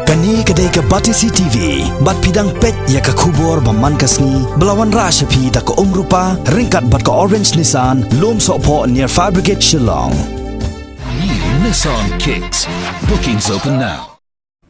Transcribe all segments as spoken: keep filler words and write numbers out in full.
Kane ka dei ka Batesi T V, bad phi dang peit ïa ka khubor ba man ka sngi, ba la wanrah sha phi da ka Umrupa, ryngkat bad ka Orange Nissan, Lumsohphoh near Fire Brigade Shillong. New Nissan Kicks. Bookings open now.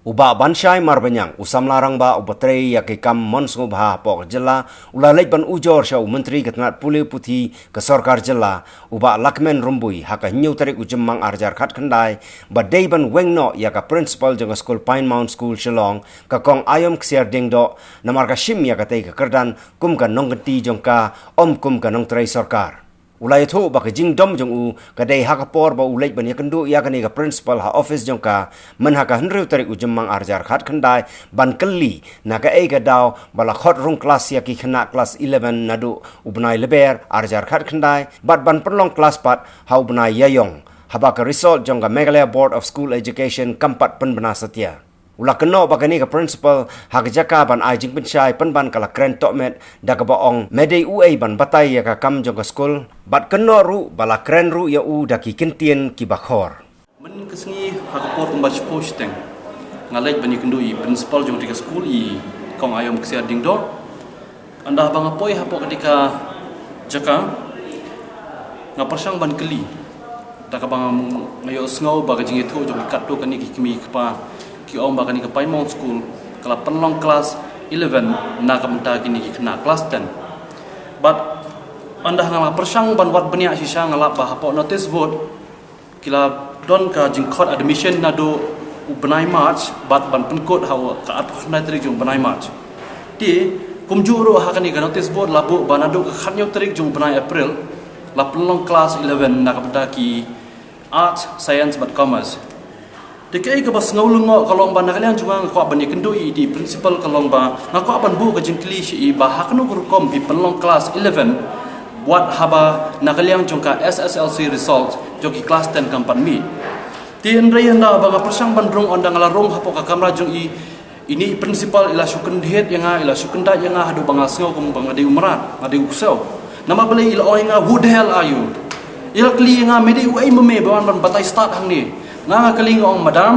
U Bah Banshai Marbaniang, u samla rangbah uba trei ïa ki kam mon sngewbha hapoh ka jylla, u la leit ban ujor sha u Myntri ka tnat pule puthi ka sorkar jylla, u Bah Lahkmen Rymbui, ha ka hynñiew tarik u Jymmang arhajar khatkhyndai, ba dei ban weng noh ïa ka principal jong ka skul Pine Mount School Shillong, ka Kong Aïom Ksiar Diengdoh, namar ka shim ïa katei ka kyrdan kum ka nongkynti jong ka, ym kum ka nongtrei sorkar. U la ïathuh ba ka jingdom jong u ka dei ha ka por ba u leit ban ïakynduh ïa kane ka principal ha office jong ka, myn ha ka hynriew tarik u Jymmang arhajar khatkhyndai, ban kylli na kaei ka daw ba la khot rung klas ïa ki khynnah klas eleven naduh u bnai Lber arhajar khatkhyndai, bad ban pynlong klas pat ha u bnai Ïaïong, haba ka result jong ka Meghalaya Board of School Education kam pat pynbna satia. U la kynnoh ba kane ka principal ha ka jaka ban ai jingpynshai pynban ka la kren tohmet, da kaba ong me dei uei ban batai ïa ka kam jong ka skul, bad kynnoh ruh ba la kren ruh ïa u da ki kyntien kiba khor. Myn ka sngi ha ka por kumba shiphew shiteng, nga leit ban ïakynduh ïa i principal jong katei ka skul, i Kong Aïom Ksiar Diengdoh. Ynda ba nga poi hapoh katei ka jaka, nga pyrshang ban kylli. Da kaba nga ïohsngew ba ka jingïathuh jong ki katto katne ki kmie ki kpa, ki ong ba kane ka Pine Mount School ka la pynlong klas eleven na ka bynta kine ki khynnah klas ten. Bad ynda nga la pyrshang ban wad bniah shisha, nga lap ba hapoh notice board ki la don ka jingkhot admission naduh u bnai March, bad ban pynkut ha u ka arphew khyndai tarik jong u bnai March. Te kumjuh ruh ha kane ka notice board la buh ba naduh ka khathynñiew tarik jong u bnai April la pynlong klas eleven na ka bynta ki Arts, Science bad Commerce. Te kaei kaba sngew lyngngoh ka long ba na ka liang jong nga, nga kwah ban ïakynduh ïa i principal, ka long ba nga kwah ban buh ka jingkylli sha i ba ha kano ka rukom phi pynlong klas eleven, wat haba na ka liang jong ka S S L C result jong ki klas ten kam pat mih. Te hynrei ynda ba nga pyrshang ban rung, ynda nga la rung hapoh ka kamra jong i, ine i principal i la shu kyndit ïa nga, i la shu kyndit ïa nga haduh ba nga sngew kum ba nga dei u mrad, nga dei u ksew. Namar balei i la ong ïa nga, "Who the hell are you?" I la kylli ïa nga, "Me dei uei ma me ba wan ban batai stad hangne?" Nga, nga kylli, nga ong, "Madam,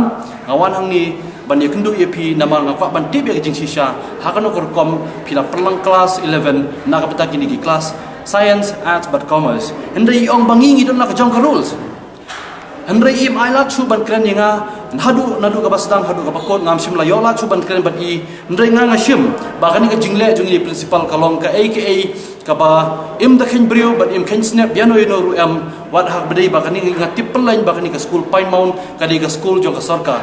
nga wan hangne ban ïakynduh ïa phi namar nga kwah ban tip ïa ka jingshisha, ha kano ka rukom phi la pynlong klas eleven na ka bynta kine ki klas Science, Arts bad Commerce." Hynrei i ong ba ngi ngi don la ka jong ka rules. Hynrei im ailad shuh ban kren ïa nga, haduh naduh kaba sdang haduh kaba kut ngam shym la ïoh lad shuh ban kren bad i. Hynrei nga, nga shim ba kane ka jingleh jong i principal ka long kaei kaei kaba im da kheiñ briew bad im kheiñ snep ïano ïano ruh em. Wat haba dei ba kane nga tip pynlong ba kane ka skul Pine Mount ka dei ka skul jong ka sorkar.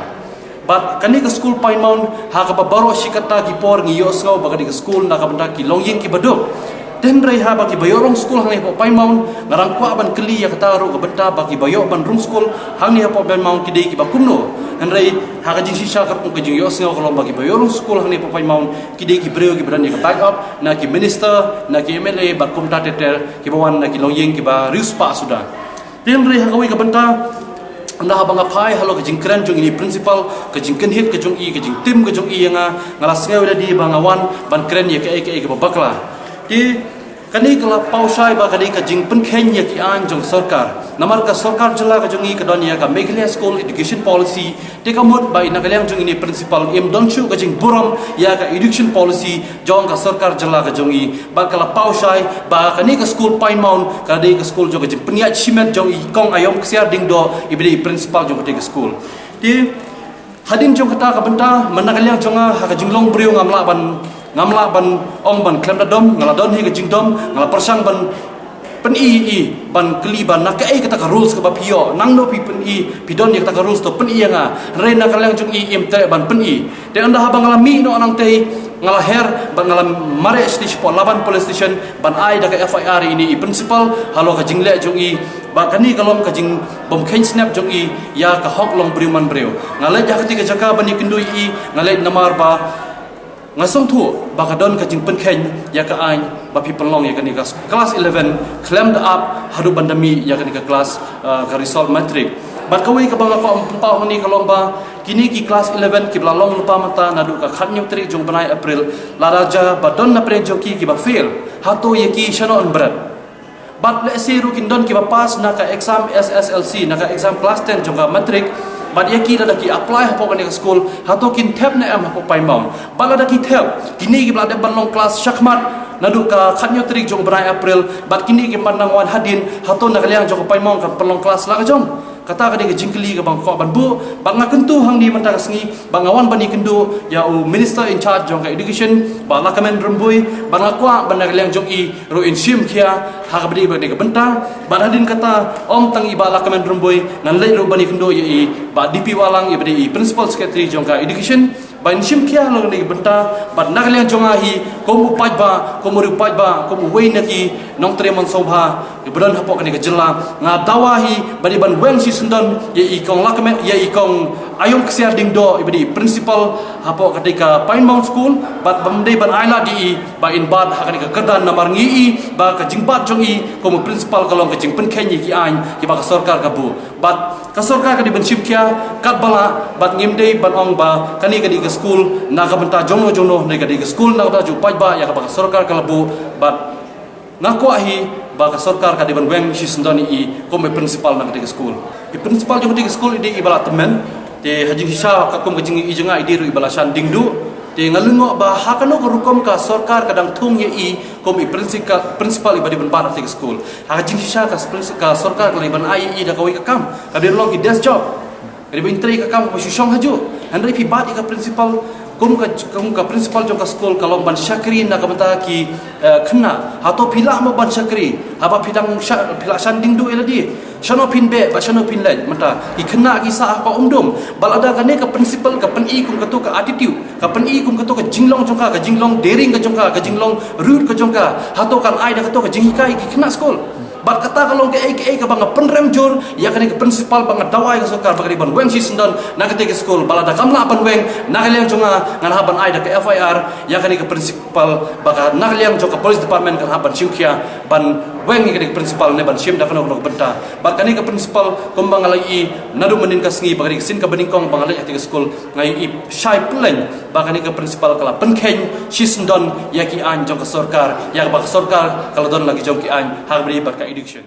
Bad kane ka skul Pine Mount, ha kaba baroh shi katta ki por ngi ïohsngew ba ka dei ka skul na ka bynta ki longïing kiba duk. Te hynrei haba kiba ïoh rung skul hangne hapoh Pine Mount, nga dang kwah ban kylli ïa kata ruh ka bynta ba kiba ïoh ban rung skul hangne hapoh Pine Mount ki dei kiba kumno. Hynrei ha ka jingshisha ka rukom ka jingïohsngew ka long ba kiba ïoh rung skul hangne hapoh Pine Mount ki dei ki briew kiba don ïa ka backup na ki minister, na ki M L A bad kumta ter ter kiba wan na ki longïing kiba riewspah suda. Te hynrei ha kawei ka bynta, ynda haba nga phai halor ka jingkren jong ine i principal, ka jingkynhit ka jong i, ka jingtim ka jong i ïa nga, nga la sngew lade ba nga wan ban kren ïa kaei kaei kaba bakla. Te kane ka la paw shai ba ka dei ka jingpynkheiñ ïa ki aiñ jong sorkar. Namar ka sorkar jylla ka jong i ka don ïa ka Meghalaya School Education Policy, te ka mut ba na ka liang jong ine i principal im don shuh ka jingburom ïa ka education policy jong ka sorkar jylla ka jong i. Bad ka la paw shai ba kane ka skul Pine Mount ka dei ka skul jong ka jingpynïaid shimet jong i Kong Aïom Ksiar Diengdoh iba dei i principal jong katei ka skul. Te hadien jong kata ka bynta, man na ka liang jong nga ha ka jinglong briew ngam lah ban, ngam lah ban ong ban khlem da dom, nga la don hi ka jingdom, nga la pyrshang ban pyni ïa i, ban kylli ba na kaei kata ka rules kaba phi ïoh, nangno phi pyni, phi don ïa kata ka rules to pyni ïa nga. Hynrei na ka liang jong i im treh ban pyni. Te ynda haba nga la mih noh nangtei, nga la her bad nga la mareh sha Laban Police Station ban ai da ka F I R ïa ine i principal halor ka jingleh jong i, ba kane ka long ka jingbym kheiñ snep jong i ïa ka hok long briew man briew. Nga leit ha katei ka jaka ban ïakynduh ïa i, nga leit namar ba nga sngewthuh ba ka don ka jingpynkheiñ ïa ka aiñ ba phi pynlong ïa kane ka klas eleven khlem da ap haduh ban da mih ïa kane ka klas, ah, ka result matric. Bad kawei kaba nga kwah pynpaw hangne ka long ba kine ki klas eleven kiba la long lypa mynta naduh ka khathynñiew tarik jong u bnai April, lada jia ba don napdeng jong ki kiba fail, hato ïa ki shano yn bret? Bad lehse ruh kin don kiba pass na ka exam S S L C, na ka exam klas ten jong ka matric, Bad ïa ki lada ki apply hapoh kane ka skul, hato kin thep ne em hapoh Pangmong. Bad lada ki thep, kine ki ba la dep ban long klas shakhmat naduh ka khatñiew tarik jong u bnai April, bad kine ki ban nang wan hadien, hato na ka liang jong ka Pangmong kan pynlong klas la ka jong. Kata ka dei ka jingkylli kaba nga kwah ban buh, bad nga kyntu hangne mynta ka sngi, bad nga wan ban ïakynduh ïa u minister in charge jong ka education, Bah Lahkmen Rymbui, bad nga kwah ban na ka liang jong i ruh in shim khia ha kaba dei bad kane ka bynta. Bad hadien kata, ym tang i Bah Lahkmen Rymbui, ngan leit ruh ban ïakynduh ïa i Bah D P Wahlang, i ba dei i principal secretary jong ka education, ban shim khia halor kane ka bynta. Bad na ka liang jong nga hi kum u paidbah, kum u riew paidbah, kum uwei na ki nongtrei mansngewbha kiba don hapoh kane ka jylla, nga dawa hi ba dei ban weng shisyndon ïa i Kong Lahkmen, ïa i Kong Aiom Ksiar Diengdoh, i ba dei i principal hapoh katei ka Pangmong School, bad bym dei ban ailad ïa i ba in bat ha kane ka kyrdan, namar ngi i ba ka jingbat jong i kum u principal ka long ka jingpynkheiñ ïa ki aiñ kiba ka sorkar ka buh. Bad ka sorkar ka dei ban shim khia katba lah, bad ngim dei ban ong ba kane ka dei ka skul na ka bynta jongno jongno, ne ka dei ka skul na ka bynta jong u paidbah ïa kaba ka sorkar ka la buh. Bad nga kwah hi ba ka sorkar ka dei ban weng shisyndon ïa i kum i principal na katei ka skul. I principal jong katei ka skul i dei i ba la tymmen. Te ha jingshisha katkum ka jingïohi jong nga, i dei ruh i ba la shan diengduh. Te nga lyngngoh ba ha kano ka rukom ka sorkar ka dang thung ïa i kum i princi-, principal i ba dei ban bat ha katei ka skul. Ha ka jingshisha ka princ-, ka sorkar ka la dei ban ai ïa i da kawei ka kam, ka dei ban long ki desk job. Ka dei ban trei ka kam kaba shu shong hajuh. Hynrei phi bat ïa ka principal kum ka, kum ka principal jong ka skul, ka long ban shakri na ka bynta ki, eh, khynnah. Hato phi lah mo ban shakri haba phi dang sha-, phi la shan diengduh ïa lade? Shano phin beh bad shano phin leit? Mynta ki khynnah ki sah ha ka umdum. Bad lada kane ka principal ka pyni kum kato ka attitude, ka pyni kum kato ka jinglong jong ka, ka jinglong daring ka jong ka, ka jinglong rude ka jong ka, hato kan ai da kato ka jinghikai ki khynnah skul? Bad kata ka long kaei kaei kaba nga pynrem jur ïa kane ka principal, ba nga dawa ïa ka sorkar ba ka dei ban weng shisyndon na katei ka skul. Bad lada kam lah ban weng, na ka liang jong nga ngan hap ban ai da ka F I R ïa kane ka principal, ba ka na ka liang jong ka police department kan hap ban shim khia ban weng ïa kane ka principal ne ban shim da kano kano ka bynta. Bad kane ka principal kumba nga la ïohi naduh mynhynnin ka sngi ba ka dei ka sien kaba nyngkong ba nga leit ha katei ka skul, nga ïohi shai pylleng ba kane ka principal ka la pynkheiñ shisyndon ïa ki aiñ jong ka sorkar, ïa kaba ka sorkar ka la don la ki jong ki aiñ ha kaba dei bad ka education.